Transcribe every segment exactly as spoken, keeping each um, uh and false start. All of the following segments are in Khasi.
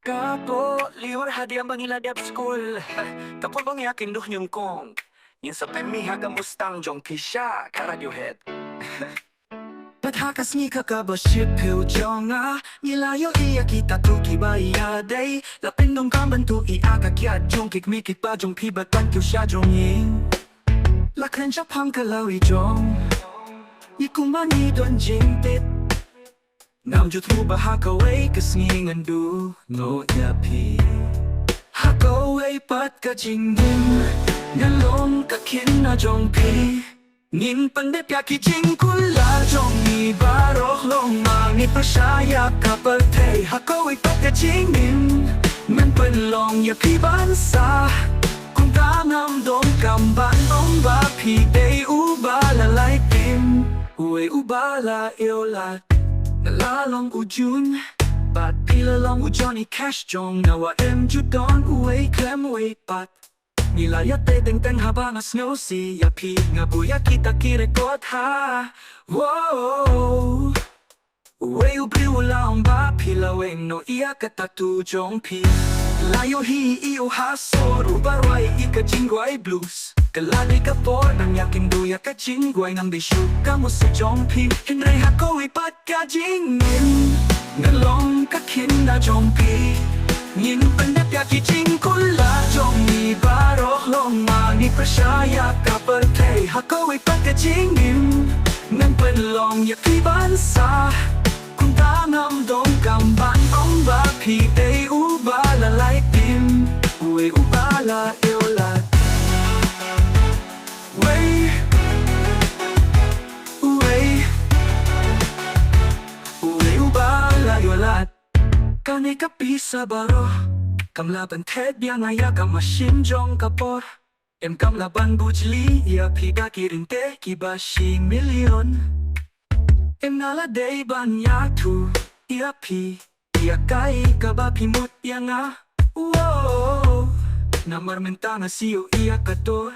Ka por liur hadien ba ngi la dep skul, ka por ba ngi ïakynduh nyngkong. Ngin sa pynmih ha ka Mustang jong phi sha ka Radiohead. Bad ha ka sngi kaba shiphew jong nga, ngi la ïohi ïa ki tattoo kiba ïadei. La pyndonkam ban tuh ïa ka kiad jong ki kmie ki kpa jong phi bad ban kiew sha jong ngi. La kren shaphang ka lawei jong ngi kumba ngi don jingtip. Ngam ju tip ba ha kawei ka sngi ngan duh noh ïa phi. Ha kawei pat ka jingim ngan long ka khynnah jong phi. Ngin pyndep ïa ki jingkular jong ngi baroh, long ma ngi pyrshah ïa ka pyrthei. Ha kawei pat ka jingim ngan pynlong ïa phi ban sah. Kumta ngam donkam ban ong ba phi dei uba la lait im, uwei uba la ïoh lad. Nga la long u June bad phi la long u Johnny Cash jong nga, wat em ju don uwei khlem uwei pat. Ngi la ïatei teng teng haba nga sngewsih ïa phi, nga buh ïa kita ki record ha. Wow. Uwei u briew u la ong ba phi la weng noh ïa ka tattoo jong phi. La ïohi ïa u ha sor uba rwai ïa ka jingduwai blues. Ka la dei ka por ban ïakynduh ïa ka jingduwai, ngam dei shuh ka museum jong phi. Hynrei ha kawei pat ka jingim ngan long ka khynnah jong phi. Ngin pyndep ïa ki jingkular jong ngi baroh, long ma ngi pyrshah ïa ka pyrthei. Ha kawei pat ka jingim ngan pynlong ïa phi ban sah. Kumta ngam donkam ban ong ba phi dei uba la lait im, uwei uba la ïoh lad. Uwei, uwei, uwei uba la ïoh lad. Kane ka pisa baroh kam lah ban thied biang ïa ka machine jong ka por. Em, kam lah ban bujli ïa phi da ki ryntih kiba shi million. Em, nga la dei ban ïathuh ïa phi ïa kaei kaba phi mut ïa nga. Wow. Namar mynta nga siew ïa ka dor.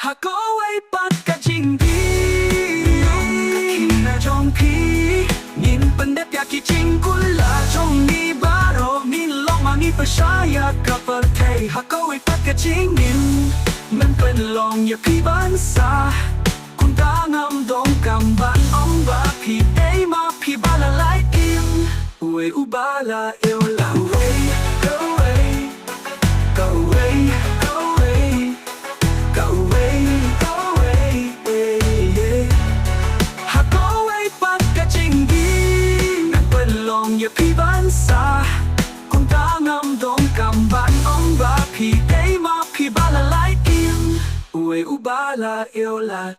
Ha kawei pat ka jingim ngan long ka khynnah jong phi. Ngin pyndep ïa ki jingkular jong ngi baroh, ngin long ma ngi pyrshah ïa ka pyrthei. Ha kawei pat ka jingim ngan pynlong ïa phi ban sah. Kumta ngam donkam ban ong ba phi dei ma phi ba la lait im, uwei uba la ïoh lad. Uwei, uwei, uwei, uwei. Kawei, kawei, eh, eh. Ha kawei pat ka jingim ngan pynlong ïa phi ban sah. Kumta ngam donkam ban ong ba phi dei ma phi ba la lait im, uwei uba la ïoh lad.